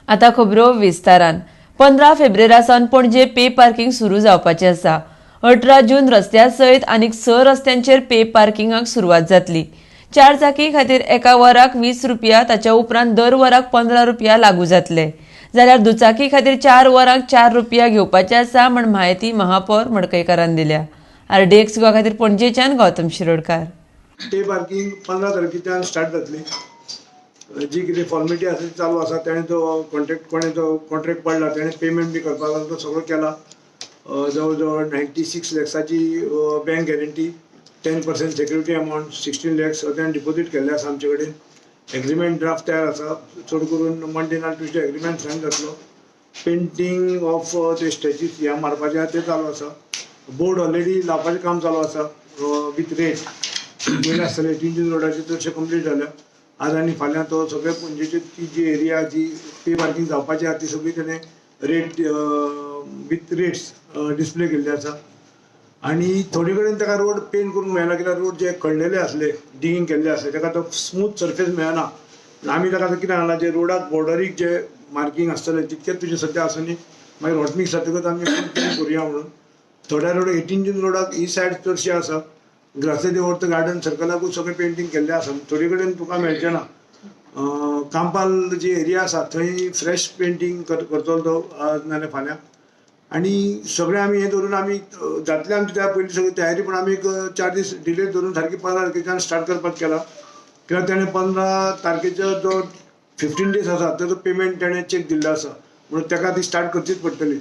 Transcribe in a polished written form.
आता खबरो विस्तारान. 15 फेब्रेरा सावन पणजे पे पार्किंग सुरू जावपाचें आसा. 18 जून रस्त्या सयत आनीक 6 रस्त्यांचेर पे पार्किंगाक सुरवात जातली. चार चाकी खातीर एका वराक 20 रुपया, ताच्या उपरांत दर वराक 15 रुपया लागू जातले, जाल्यार दुचाकी खातीर 4 वरांक 4 रुपया घेवपाचे आसा म्हण म्हायती महापौर मडकयकारान दिल्या. आरडीएक्स गोवा खातीर पणजेच्यान गौतम शिरोडकार. पे पार्किंग 15 तारखेच्यान स्टार्ट जातली. जी कितें फॉर्मेलिटी आसा ती चालू आसा. तेणें तो कॉन्ट्रॅक्ट, कोणें तो कॉन्ट्रॅक्ट पडला तेणें पेमेंट बी करपाक तो सगळो केला. जवळ जवळ 96 लॅक्साची bank guarantee, 10% security amount 16 lakhs तेणें डिपोजीट केल्लें आसा. आमचे कडेन एग्रीमेंट ड्राफ्ट तयार आसा. चड करून मंडे ना ट्युजडे एग्रीमेंट सायन जातलो. पेंटींग ऑफ ते स्टॅच्यूज ह्या मारपाचें आहा तें चालू आसा. बोर्ड ऑलरेडी लावपाचें काम चालू आसा विथ रेट. पयलें आसतलें, 18 जून रोडाचे चडशे कंप्लीट जाल्या. आज आनी फाल्यां तो सगळे पणजेची ती जी एरिया जी पे पार्किंग जावपाची आहा ती सगळी तेणें रेट विथ रेट्स डिस्प्ले केल्ले आसा. आनी थोडे कडेन ताका रोड पेंट करूंक मेळना, कित्याक रोड जे खणलेले आसले, डिगींग केल्ले आसले, ताका तो स्मूथ सर्फेस मेळना. पूण आमी ताका आतां कितें सांगलां, जे रोडाक बॉर्डरीक जे मार्कींग आसतलें तितकेंच तुजें सद्या आसूं न्ही, मागीर हॉटमिक्स जातकच आमी पेंट करुया म्हणून. थोड्या रोड, 18 जून रोडाक ही सायड चडशी आसा, ग्रासिया दे ओर्त गार्डन सर्कलाकूय सगळें पेंटींग केल्लें आसा. थोडे कडेन तुका मेळचें ना. कांपाल जी एरिया आसा थंय फ्रेश पेंटींग करतलो तो आज नाल्यार फाल्यां. आनी सगळें आमी हें धरून आमी जातलें आमची त्या पयलीं सगळी तयारी, पूण आमी एक 4 दीस डिले धरून सारकी 15 तारखेच्यान स्टार्ट करपाक केला, कित्याक तेणें 15 तारखेचो जो 15 डेज आसा तेजो पेमेंट तेणें चॅक दिल्लो आसा, म्हणून ताका ती स्टार्ट करचीच पडटली.